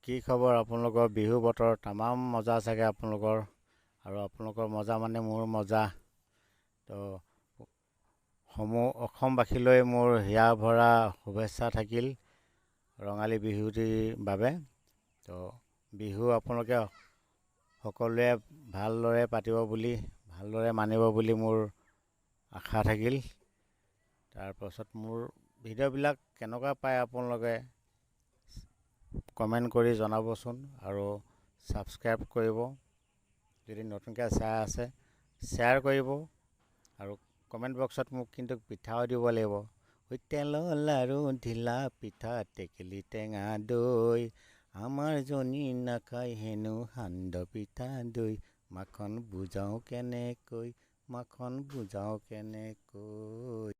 কি খবৰ আপোনালোকৰ? বিহু বতৰ তামাম মজা চাগে আপোনালোকৰ। আৰু আপোনালোকৰ মজা মানে মোৰ মজা। তো সমূহ অসমবাসীলৈ মোৰ হিয়া ভৰা শুভেচ্ছা থাকিল ৰঙালী বিহুটিৰ বাবে। তো বিহু আপোনালোকে সকলোৱে ভালদৰে পাতিব বুলি, ভালদৰে মানিব বুলি মোৰ আশা থাকিল। তাৰপাছত মোৰ ভিডিঅ'বিলাক কেনেকুৱা পায় আপোনালোকে কমেণ্ট কৰি জনাবচোন আৰু ছাবস্ক্ৰাইব কৰিব যদি নতুনকৈ চাই আছে, শ্বেয়াৰ কৰিব আৰু কমেণ্ট বক্সত মোক কিন্তু পিঠাও দিব লাগিব। ঐ তেলৰ লাৰু, ঢিলা পিঠা, টেকেলি টেঙা দৈ, আমাৰ জনী নাখায় হেনো সান্দহ পিঠা দৈ, মাখন বুজাওঁ কেনেকৈ, মাখন বুজাওঁ কেনেকৈ।